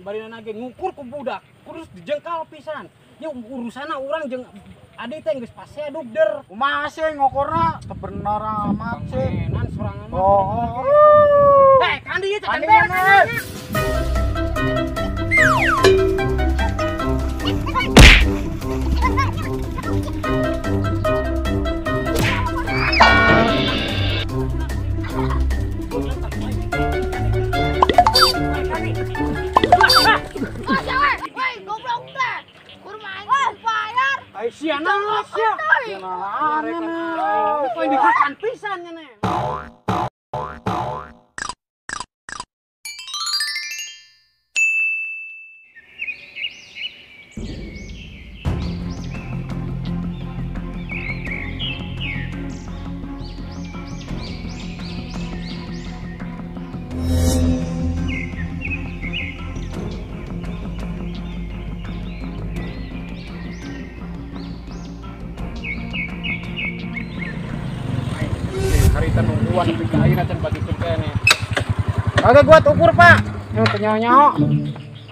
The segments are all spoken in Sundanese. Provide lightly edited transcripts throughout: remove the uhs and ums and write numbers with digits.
Barina ge ngukur ku budak, kurus dijengkal pisan. Nya urusana urang jeung adi teh geus pasea dugder. Kumaha sih ngukurna? Teu bener amat sih. Menan sorangan mah. Oh. Eh, kandi ieu cacan beres. Sia naon sia. Kok dihakan pisan nya nih. Harita nungguan nepi ka ayeuna can bagikeun keneh. Oke, gua ukur, Pak. Yang teu nyaho-nyaho.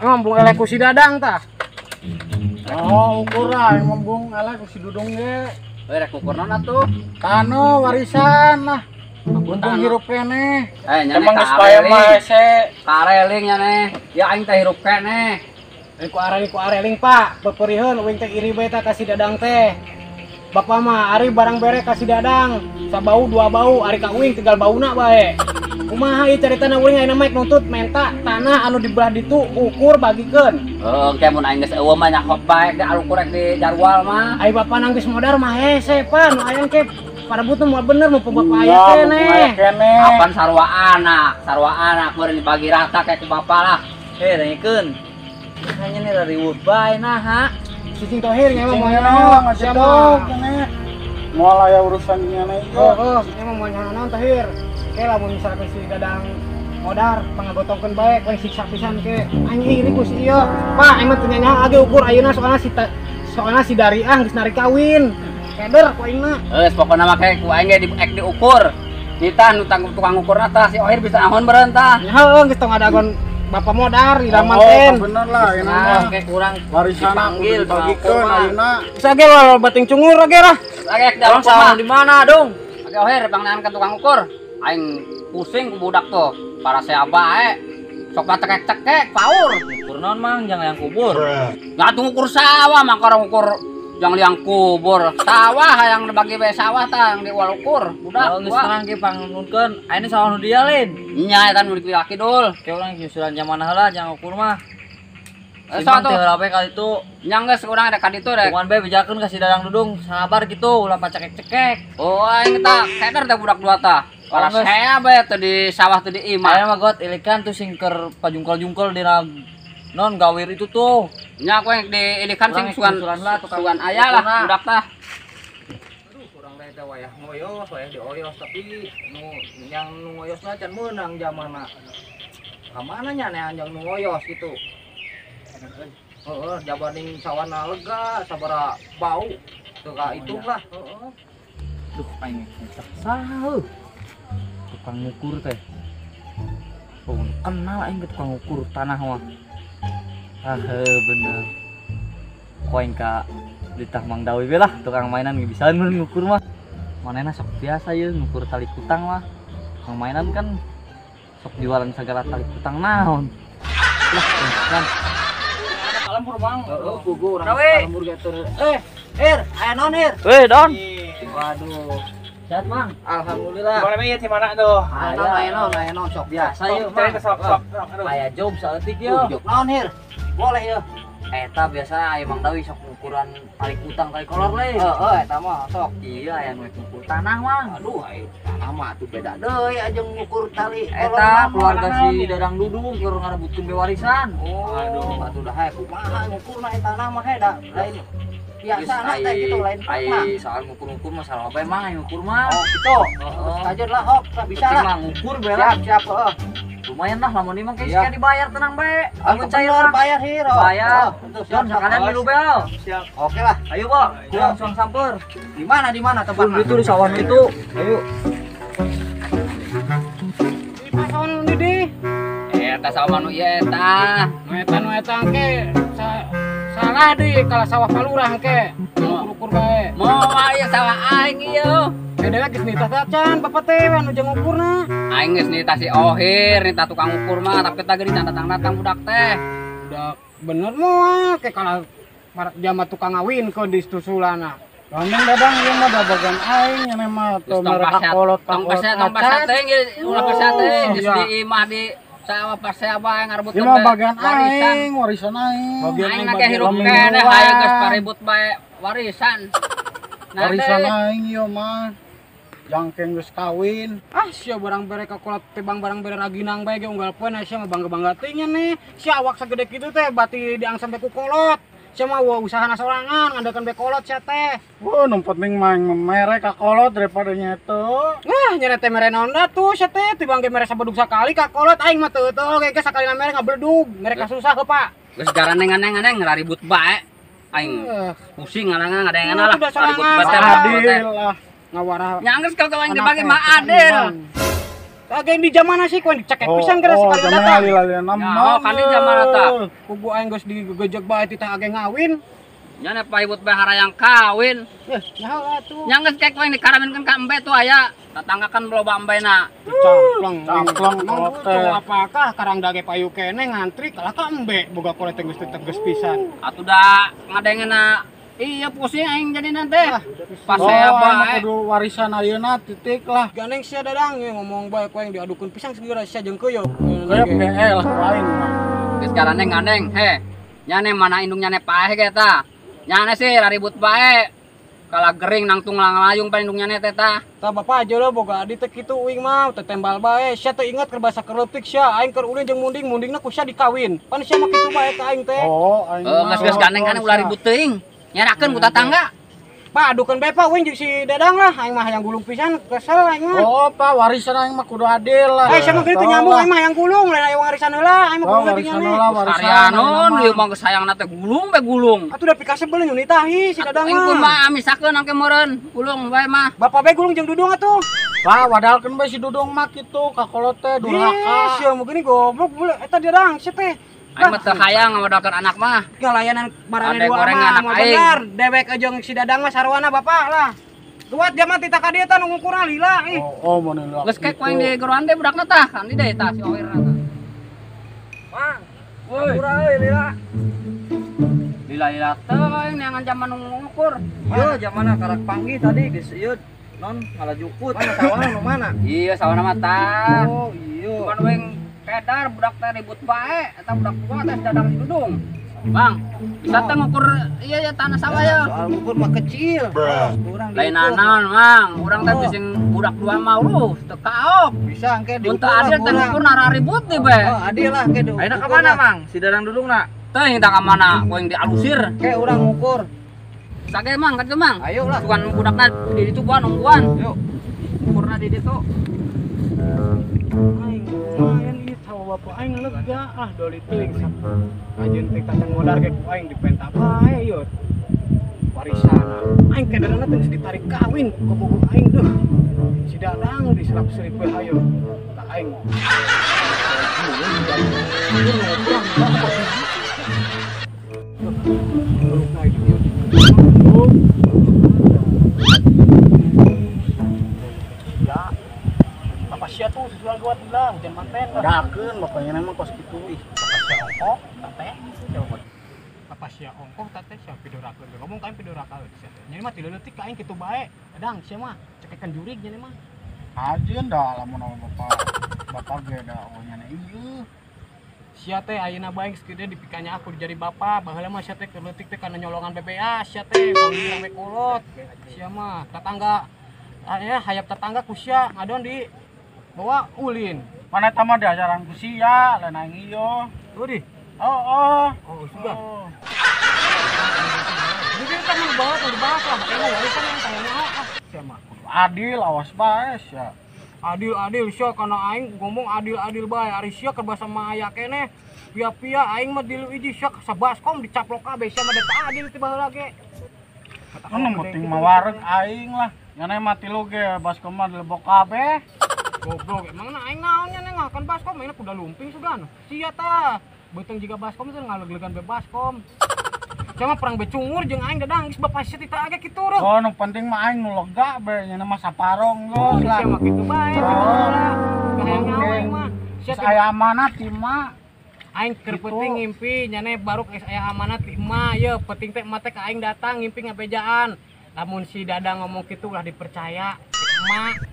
Ngambung eleh ku si Dadang tah. Oh, ukur lah yang ngambung eleh ku si Dudung ge. Heuh, rek ukur naon atuh? Tano warisan lah. Mumpung hirup keneh. Eh, nya emang geus pae mah hese. Kareling nya neh. Ya aing teh hirup keneh. Ku areling, Pak. Peperiheun uing teh iri bae tah ka si Dadang teh. Bapak mah ari barang bere ka si Dadang, sabau dua bau, ari ka uing tinggal bauna bae. Kumaha ieu caritana uing ayeuna mah nuntut menta tanah anu di belah ditu ukur bagikeun. Heuh, engke mun aing geus eueuh mah nyakop bae da alukur rek di jarwal mah. Ai bapak nang geus modar mah hese pan, nu aya engke parebut moal bener mumpung bapak aya keneh. Apan sarua anak meureun dibagi rata kayak ku bapak lah. Heh, dengekeun. Hanya nih riweuh bae nah ha. Cicing Tohir nya mah moal naon siapa moal aya urusan nya ieu. Heeh, nya mah moal naon Tohir. Ke lamun misalkan si Dadang modar pangagotongkeun bae kowe siksa pisan ke. Anjing iri ku si ieu. Pak, emang teu nyanyaho age ukur ayeuna soalna si Dariah geus narik kawin. Keder ku aingna. Geus pokona mah ke ku aing ge diukur. Nita nu tukang ukurna tah si Ohir bisa ahon meureun tah. Heeh, geus tong adagon Bapak modar di Ramanten. Oh, bener lah, ini mah kayak kurang warisan dipanggil bagikeun ayeuna. Bisa ge lo bating cungur ge lah. Age dalam sawah di mana dong? Age Ohir pangnean ka tukang ukur. Aing pusing ku budak tuh. Para saya bae. Sok cekek-cekek paur. Ukur naon mang jangan yang kubur. Enggak tuh ukur sawah mang orang ukur yang liang kubur. Sawah hayang dibagi bae sawah tah yang diwal ukur. Budak. Oh, geus terang ge pangnunkeun. Ayeuna sawah nu dia lin. Nya eta nu laki dul. Ke urang nyusulan zaman heula jangan ukur mah. Sok tuh heula bae kali itu. Nya geus urang ada ka ditu rek. Cuman bae bejakeun ka si Dadang Dudung sabar gitu ulah pacekek-cekek. Oh aing tah keder teh budak dua tah. Para saya bae teh di sawah teh di imah. Aya mah got ilikan tuh singker pajungkal-jungkal dina non gawir itu tuh. Nya aku yang diilikan sing sugan sugan aya lah budak tah. Aduh urang teh wayah ngoyos, wayah dioyos tapi nu yang nu ngoyosna can meunang jamanna. Ka mana nya nean yang nu ngoyos gitu. Heeh, jabaning sawana lega, sabara bau teu ka hitung lah. Heeh. Duh aing saha tukang ngukur teh. Oh, kenal aing ke tukang ngukur tanah mah. Ah, bener. Ku aing ka ditah Mang Dawi be lah, tukang mainan ge bisa ngukur mah. Manehna sok biasa ye ngukur tali kutang mah. Tukang mainan kan sok jualan segala tali kutang naon. Lah, kan. Lembur Bang. Heeh, pugu urang lembur ge teu. Eh, Ir, aya naon Ir? Weh, Don. Waduh. Sehat, Mang? Alhamdulillah. Gimana ieu di mana tuh? Aya naon sok biasa ieu, Mang. Sok sok. Aya job saeutik ieu. Job naon, Hir? Boleh ieu. Eta biasa aya Mang Dawi sok ngukuran tali kutang tali kolor le. Heeh, eta mah sok. Iya, aya nu ngukur tanah, Mang. Aduh, aya tanah mah atuh beda deui aja ngukur tali kolor. Eta keluarga si Dadang Dudung keur ngarebutkeun be warisan. Oh, aduh, atuh dah hae kumaha ngukurna eta tanah mah da lain biasa teh gitu lain mah. Soal ngukur-ngukur mah salah bae Mang ngukur mah. Oh, gitu. Terus aja lah, hok, bisa lah. Mah ngukur bae lah. Siap, siap, heeh. Lumayan lah lamun imang kayak dibayar tenang bae. Aku cair bayar hero. Bayar. Don sekalian milu bae. Siap. Oke lah. Ayo, Pak. Kurang suang samper. Di mana tempatnya? Itu di sawah itu. Ayo. Di pasawan ini di. Eta sawah nu ieu eta. Nu eta engke salah deui kalah sawah palurah engke. Ukur-ukur bae. Moal ieu sawah aing ieu. Dewek geus nitah tacan bapak teh anu jeung ukurna. Aing geus nitah si Ohir, nitah tukang ukur mah, tapi tah geuning datang-datang budak teh. Budak bener moal ke kalah jama tukang ngawin ke di susulana. Gandeng dadang ieu mah da bagian aing nya mah teu mereka kolot tong pasea teh ulah pasea teh geus di imah di sawah pasea bae ngarebut ieu mah bagian aing, warisan aing. Aing na ge hirup keneh hayu geus paribut bae warisan. Warisan aing ieu mah. Jangkeng geus kawin. Ah sia barang bere ka kolot tebang barang bere raginang bae ge unggal poe na sia mah bangga-bangga teuing nya nih. Sia awak sagede kitu teh bati diangsam teh ku kolot. Sia mah usahana sorangan ngandelkeun be kolot sia teh. Wah, nu penting mah mere ka kolot daripada nyeto. Wah, nyere teh mere naon da tuh sia teh tibang ge mere sabedug sakali ka kolot aing mah teu teu ge sakalina mere ngabledug, mere ka susah heuh Pak. Geus garaneng-aneng raribut bae. Aing pusing ngalangan ngadengeuna lah. Ribut bae adil lah. Ngawarah. Nya geus kalau aing dibagi mah adil. Kagak di zaman sih ku dicekek pisan geus sekali datang. Oh, kan di zaman eta. Kubu aing geus digegejeg bae titah age ngawin. Nya ne paibut bae harayang kawin. Eh, nyaho atuh. Nya geus kek aing dikaraminkeun ka embe tuh aya. Tetangga kan loba embena. Campleng, campleng teh. Apakah karang dage payu keneh ngantri kalah ka embe boga kolot teh geus tegas pisan. Atuh da ngadengeuna. Iya pusing aing jadi nanti. Pas saya bae kudu warisan ayeuna titik lah. Gandeng sia dadang ngomong bae ku aing diadukeun pisang segera sia jeung keuyeuh. Keuyeuh ge lah ku aing mah. Geus garandeng gandeng he. Nyane mana indung nyane paeh ge eta. Nyane sih raribut bae. Kalah gering nangtung langlayung pa indung nyane teh tah. Tah bapak aja lo boga adi teh kitu uing mah teh tembal bae. Sia teu inget keur basa keur leutik sia aing keur ulin jeung munding, mundingna ku sia dikawin. Pan sia mah kitu bae ka aing teh. Oh, aing. Geus geus gandeng-gandeng ulah ribut teuing. Nyerakeun ku tatangga. Pak adukeun bae Pak uing jeung si Dadang lah aing mah hayang gulung pisan kesel aing mah. Oh Pak warisan aing mah kudu adil lah. Eh sia mah geuning teu nyambung aing mah hayang gulung lain aya warisan heula aing mah kudu warisan heula warisan. Arianon ieu mah geus hayangna teh gulung bae gulung. Atuh da pikasebel nyunitahi si Dadang mah. Aing kumaha misakeun angke meureun gulung bae mah. Bapak bae gulung jeung Dudung atuh. Pak wadalkeun bae si Dudung mah kitu ka kolot teh durhaka. Sia mah geuning goblok eta Dadang sia teh. Aing mah teu hayang ngawadalkeun anak mah. Ngalayanan marane dua mah moal bener. Dewek jeung si Dadang mah sarwana bapak lah. Duat jaman tita ka dieu tah nu ngukurna lila ih. Oh, mun lila. Geus kek ku aing di geroan teh budakna tah, kan di deui tah si Oirna tah. Mang, woi. Hampura euy lila. Lila-lila teuing neangan jaman nu ngukur. Ieu jamanna karak panggih tadi geus ieu non ngalajukut. Mana sawahna nu mana? Iya sawahna mah tah. Oh, iya. Cuman uing kedar budak teh ribut bae eta budak tua teh Dadang si Dudung. Bang, bisa teh ngukur iya ya tanah sawah ya. Soal ngukur mah kecil. Kurang lain naon, Mang. Urang teh bising budak dua mah urus teu kaok. Bisa engke diukur. Mun teu adil teh ngukur nara ribut nih bae. Oh, adil lah engke diukur. Ayeuna ka mana, Mang? Si Dadang Dudung na. Teuing tah ka mana? Ku aing dialusir. Ke urang ngukur. Sage Mang, ka ditu Mang. Ayo lah. Sugan budakna di ditu buan nungguan. Yuk. Ngukurna di ditu. Aing lumayan ieu sawah bapak aing lega ah doli teuing ajeun teh kacang modar ge ku aing dipenta bae ieu warisan aing kedarana teh geus ditarik kawin ku bogoh aing deuh si Dadang diserap-serip we hayo ka aing. Ya, sia tuh susulan dua bilang hujan manten. Dakeun bapaknya memang kos kitu ih. Papa sia ongkoh teh. Papa sia ongkoh teh sia pidorakeun. Ngomong ka aing pidorakeun sia teh. Nya mah ti leutik ka aing kitu bae. Dadang sia mah cekekan jurig nya mah. Ajeun da lamun bapak bapak ge da nya ieu. Sia teh ayeuna bae geus gede dipikanya aku jadi bapak. Baheula mah sia teh keur leutik teh kana nyolongan BBA sia teh bang rame kolot. Sia mah tetangga aya hayap tetangga ku sia ngadon di bawa ulin. Mana eta mah diajaran ku sia lain aing ieu. Oh di. Oh, oh. Oh, sudah. Jadi kita mau bawa atau dibahas lah. Emang warisan yang tanya ah sia mah. Adil awas bae sia. Adil adil sia kana aing ngomong adil adil bae ari sia keur basa mah aya keneh. Pia-pia aing mah dilu hiji sia sabaskom dicaplok kabeh sia mah da adil ti baheula ge. Nu penting mah wareg aing lah. Nyane mah tilu ge baskom mah dilebok kabeh. Goblok emang na aing naon nya ngakan baskom aing kuda lumping sugan. Sia tah. Beuteung jiga baskom teh ngaleglegan be baskom. Cuma perang becungur jeung aing Dadang geus bapak sia tita age kitu reuh. Oh nu penting mah aing nu lega be nya mah saparong geus lah. Sia mah kitu bae. Hayang nyawa aing mah. Sia aya amanat ti mah. Aing keur penting ngimpi nyane baru geus aya amanat ti emak ye penting teh emak teh ka aing datang ngimpi ngabejaan. Lamun si Dadang ngomong kitu ulah dipercaya emak.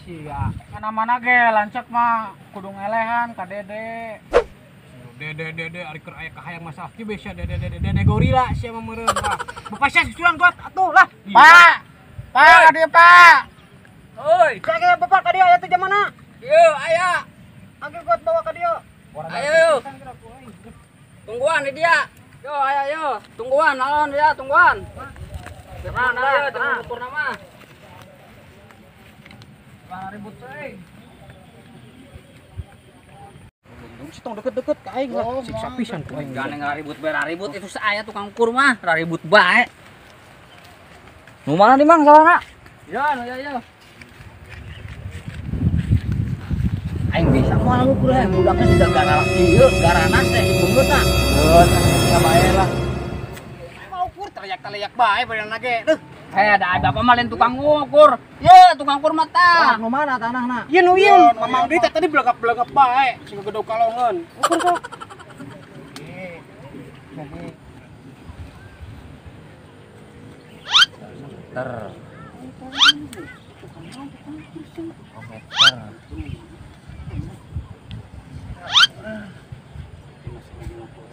Sia. Mana-mana ge lanceuk mah kudu ngelehan ka Dede. Dede dede ari keur aya kahayang masalah kieu sia dede dede dede gorila sia mah meureun lah. Bapak sia susulan buat atuh lah. Pak. Pak ka dieu Pak. Oi. Ka bapak ka dieu aya teh jamana? Ieu aya. Angge kuat bawa ka dieu. Ayo. Tungguan di dia. Yo ayo yo, tungguan alon dia tungguan. Tenang ayo tunggu ukur nama. Lah ribut euy. Si tong deket-deket ka aing lah, siksa pisan ku aing. Jangan ngaribut bae raribut itu saya tukang ukur mah, raribut bae. Nu mana nih Mang salahna? Ya, nu ya ya. Aing bisa moal ngukur he, budaknya sudah garalak ieu, garanas teh dibeungeutna. Heuh, sia bae lah. Mau ukur teriak-teriak bae badan ge. Duh. Heh, da bapak mah lain tukang ngukur. Ye, tukang ukur mah tah. Nu mana tanahna? Ieu nu ieu, Mamang deui teh tadi belegap-belegap bae, sing gedog kalongeun. Ukur sok. Meter. Oh, meter.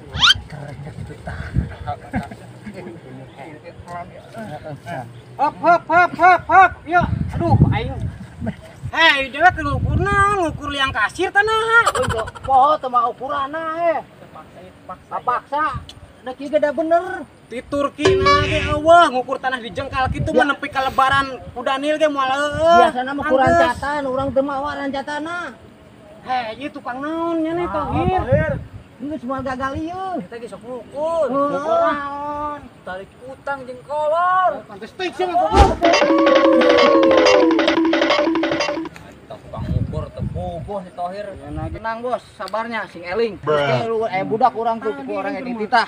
Meternya gitu tah. Hop hop hop hop hop. Yo, aduh aing. Hei, dewek ngukurna, ngukur liang kasir tanah. Poho teu mah ukuranna he. Terpaksa. Da kieu ge da bener. Di Turki na ge eueuh ngukur tanah di jengkal kitu mah nepi ka lebaran kudanil ge moal eueuh. Biasana mah ku rancatan, urang teu mawa rancatana. Hei, ieu tukang naon nya nih Tohir? Geus moal gagal ieu. Kita ge sok ngukur. Ngukur naon? Tarik utang jeung kolor. Pantes teuing sia mah. Tukang ngukur teu bogoh si Tohir. Tenang bos, sabarnya sing eling. Budak urang tuh ku orang dititah.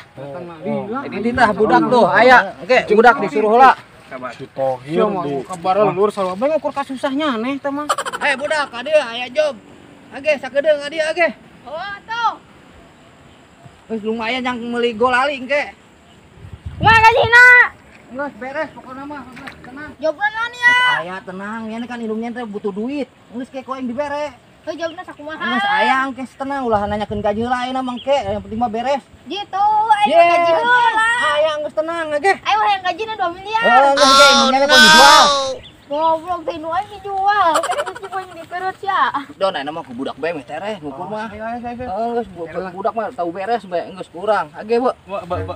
Dititah budak tuh, aya. Oke, budak disuruh heula. Si Tohir di kabar lulur sarua bae ngukur kasusahnya aneh teh mah. Hei budak, ka dieu aya job. Age sakedeung ka dieu age. Oh atuh. Geus lumayan yang meuli golali engke. Kumaha gajina? Geus beres pokona mah, geus tenang. Jobna naon ya? Aya tenang, nya kan indungnya teh butuh duit. Geus ke ku aing dibere. Heuh jobna sakumaha? Geus aya engke tenang ulah nanyakeun gaji heula ayeuna mah engke, yang penting mah beres. Gitu, aing gaji heula. Aya geus tenang age. Ayo hayang gajina 2 miliar. Heeh, geus engke indungnya teh dijual. Goblok teh nu aing dijual. Kan geus dipoing di perut sia. Don ayeuna mah ku budak bae meh tereh ngukur mah. Heeh, geus budak mah tahu beres bae geus kurang. Age, Bu. Bu, bu.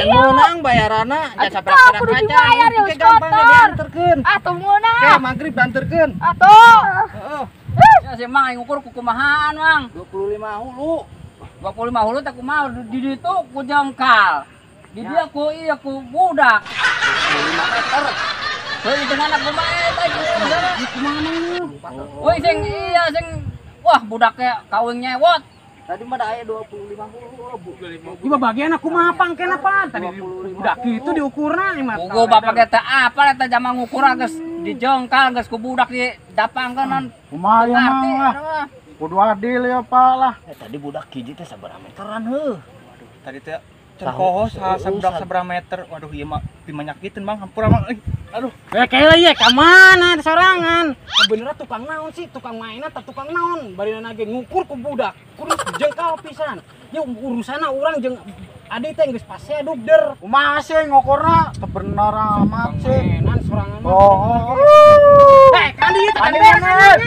Menang bayarana jasa perak kudu dibayar ya kotor. Atuh meunang. Ke magrib dianterkeun. Atuh. Heeh. Ya si Mang aing ngukur ku kumahaan, Mang? 25 hulu. 25 hulu teh kumaha di ditu ku jengkal. Di dia ku ieu ku budak. 25 meter. Heuh hitunganna kumaha eta Kumaha Mang? Woi sing iya sing wah budaknya kawin nyewot. Tadi mah aya 25 hulu, Bu. Ieu bagian aku mah pangkena pan. Tadi budak itu diukurna mah. Pugu bapak ge teh apa eta jama ngukur geus dijengkal geus ku budak didapangkeun. Kumaha ya Mang lah. Kudu adil ya Pak lah. Tadi budak hiji teh sabaraha meteran heuh. Waduh, tadi teh Can poho sabudak sabaraha meter. Waduh ieu mah pimanyakiteun Mang, hampura Mang. Aduh. Kayak ieu ka mana sorangan? Bener tukang naon sih, tukang mainan atau tukang naon? Barina ge ngukur ku budak. Kurus jengkal pisan. Ye urusana urang jeung adi teh geus pase dugder. Kumaha sih ngukurna? Teu bener amat sih. Mainan sorangan mah. Oh. Kan dieu teh beres.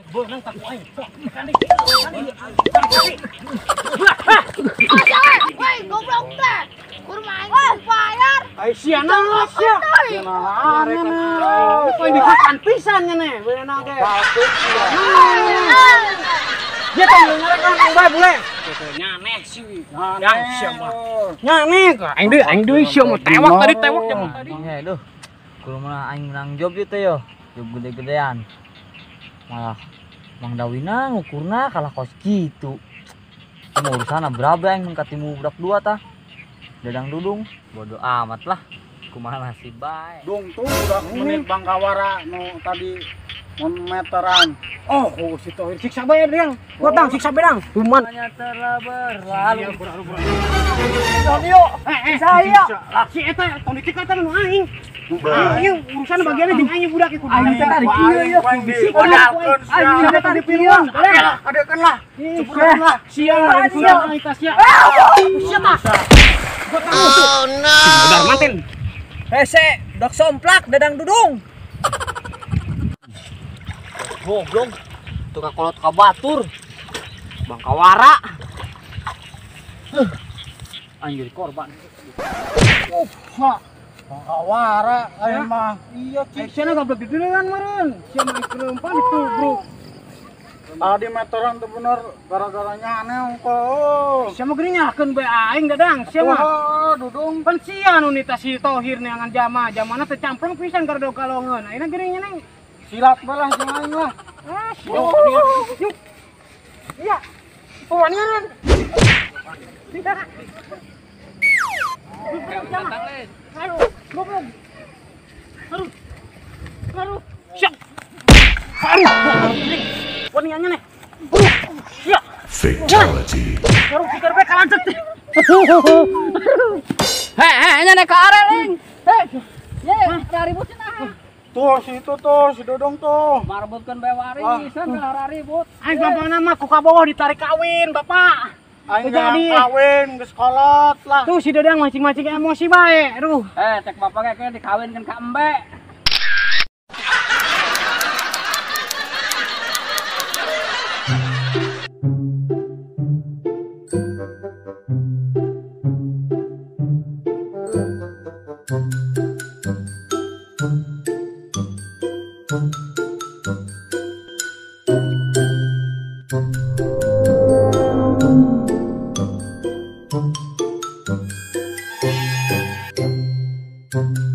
Benang tak aing. Kandi. Woi, goblok teh. Kurma aing bayar. Ai sia naon sia? Poin dikakan pisan nya beunang ge. Dia teh ngarekan aing bae bule. Nyaneh sih. Yang sia mah. Nyaneh ka aing deui sia mah tewak tadi tewak jaman tadi. Aduh. Kumaha aing menang job ieu teh yo. Job gede-gedean. Malah Mang Dawina ngukurna kalah kos gitu. Cuma urusan berapa yang mengkatimu budak dua tah. Dadang Dudung bodoh amat lah. Kumaha nasib bae. Dung tuh udah menit Bangkawara nu tadi mun meteran. Oh, si Tohir siksa bae deang. Gotang siksa bedang. Cuman telah berlalu. Yo, saya. Si eta tong ditikal teh nu aing. Aing urusan bagiannya jeung aing budak ieu kudu. Aing teh tarik kieu ya. Modalkeun Aing teh tarik piluan. Adekeun lah. Cepureun lah. Sia aing teh sia. Sia tah. Oh no. Udah manten. Hese, budak somplak Dadang Dudung. Goblok. Tukang kolot ka batur. Bangkawara. Anjir korban. Bangkawara aing mah. Iya, cik. Sia goblok didieunan meureun. Sia mah keleumpang ditubruk. Tadi meteran teu bener gara-gara nyane ongko. Sia mah geuning nyalahkeun bae aing Dadang. Sia mah. Oh, Dudung. Pan sia nu nita si Tohir neangan jama. Jamana teh camplong pisan gara kalongeun. Ayeuna geuning nyeneng. Silat bae lah jeung aing lah. Ah, yuk. Iya. Wanian. Tidak. Aduh, goblok. Aduh. Aduh. Siap. Aduh. Waniannya nih. Siap. Fatality. Baru pikir bae kalancet. Heh, nya nek ka areling. Heh. Ye, ribut cenah. Tuh si itu tuh, si Dodong tuh. Marbutkeun bae warisan lah ribut. Aing bapakna mah ku kabogoh ditarik kawin, Bapak. Aing jadi kawin geus kolot lah. Tuh si Dadang mancing-mancing emosi bae. Aduh. Cek bapak ge dikawinkeun ka embe. Thank